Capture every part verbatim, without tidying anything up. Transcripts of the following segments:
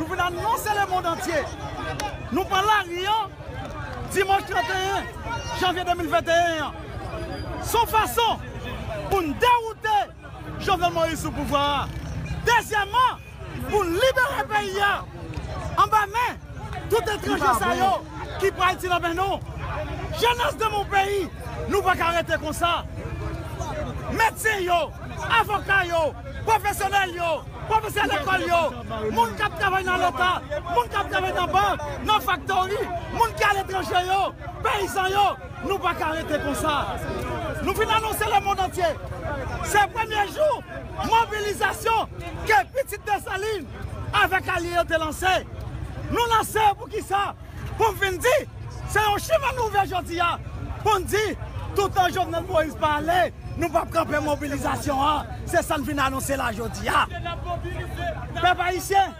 Nou vin anonse lemonn antye. Nou pran lari a dimanch trannteyen janvye de mil venteyen an. Se yon fason pou n dewoute Jovenel Moïse sou pouvwa a. Dezyèmman, pou n libere peyi a anba men tout etranje sa yo ki pran Ayiti nan men nou. Jenès de mon peyi, nou pa ka rete konsa. Medsen yo, avoka yo, pwofesyonèl yo, pwofesè lekòl yo, moun k ap travay nan Leta, moun k ap travay nan bank, nan faktori, moun ki aletranje yo, peyizan yo, nou pa ka rete konsa. Nou vin anonse lemonn antye, se premye jou mobilizasyon ke Pitit Desalin avèk alye yo te lanse. Nou lanse poukisa? Pou m vin di, se yon chimen n ouvè jodi a pou n di, toutan Jovenel Moïse pa ale, nou p ap kanpe mobilizasyon an. Se sa n vin anonse la jodi a. Pèp ayisyen,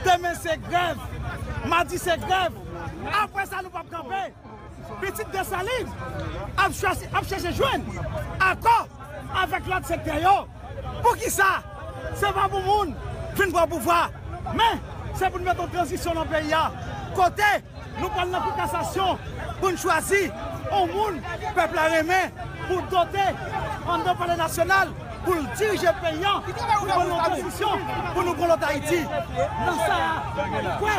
demen se grèv, madi se grèv. Apre sa, nou p ap kanpe. Pitit Desalin ap chèche, ap chèche jwenn akò avèk lòt sektè yo. Poukisa? Se pa pou moun vin pran pouvwa, men se pou n mete yon tranzisyon nan peyi a, kote nou pral nan kou kasasyon pou n chwazi yon moun pèp la renmen pou dote anndan Palè Nasyonal, pou l dirije peyi a, pou pran yon tranzisyon, pou nou pran lòt Ayiti. Nan sa a, kwè,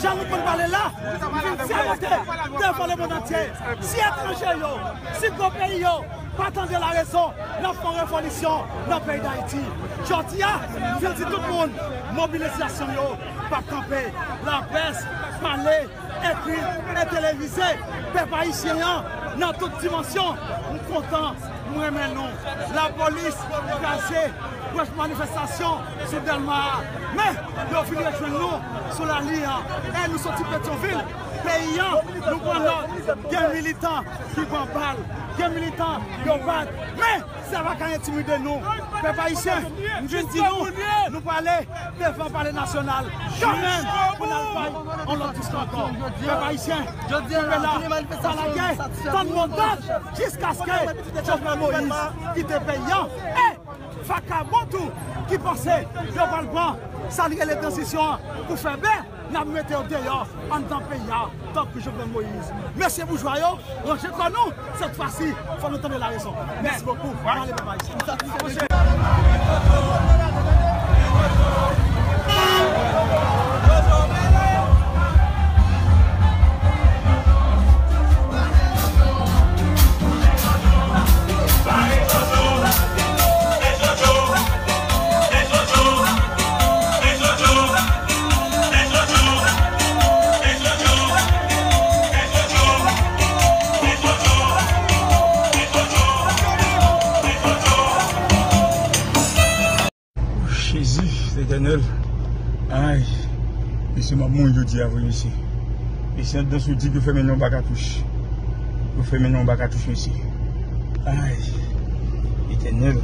jan nou konn pale la, m vin sèmante devan lemonn antye. Si etranje yo, si gwo peyi yo pa tande larezon, n ap fè yon revoliksyon nan peyi Dayiti. Jodi a, m vin di tout moun, mobilizasyon yo p ap kanpe. Laprès, pale, ekri e televize. Pèp ayisyen an, nan tout dimansyon, m kontan, m renmen nou. Lapolis kraze branch manifestasyon sou Dèlma a. Men, yo vin rejwenn nou sou lali a. E nou soti Petyonvil, peyi a, nou pran lòd. Gen militan ki pran bal, gen militan yo bat. Men, sa pa ka entimide nou. Pèp ayisyen, m vin di nou, nou prale devan Palè Nasyonal kanmenm pou n al bay yon lòt diskou ankò. Pèp ayisyen, kanpe la, pa lage, tann mo dòd jiskaske Jovenel Moïse kite peyi a. E vakabon tou ki panse yo pral pran sa n rele tranzisyon an pou fè bè, n ap mete yo deyò anndan peyi a, tankou Jovenel Moïse. Mesye boujwa yo, ranje kò nou, sèt fwa si, fò nou tande larezon. Mèsi bokou. Mwen ale, papa isi. Jezi, Letènèl. Ay, mesye, m ap mouri jodi a vre, mesye. Mesye, anndan sou di yo fèmen nan ba katouch. Yo fèmen nan ba katouch, mesye. Ay, Letènèl.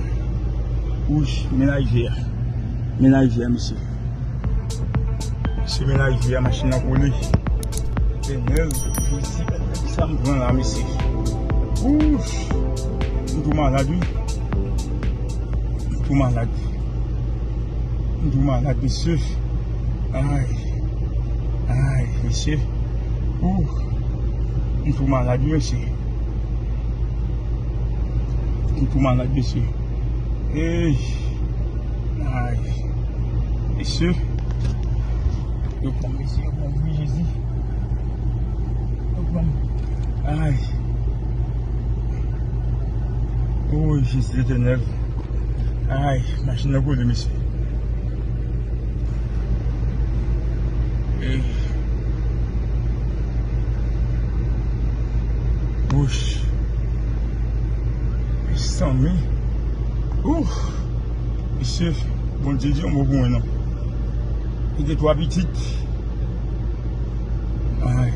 Wouch, men lajè a. Men lajè a, mesye. Mesye, men lajè a, machin nan kole. Letènèl, Jezi, sa m pran la, mesye. Wouch, m tou malad, wi. M tou malad. M tou malad, mesye. Ay. Ay, mesye. Ou. M tou malad, wi, mesye. M tou malad, mesye. Ey. Ay. Mesye. Yo pran m, mesye, yo pran m, wi, Jezi. Yo pran m. Ay. O, Jezi Letènèl. Ay, machin nan kole, mesye. Ey. Wouch. Mezanmi. Ouf. Mesye, Bondye di yon mo pou mwen, non. Li gen twa pitit. Ay.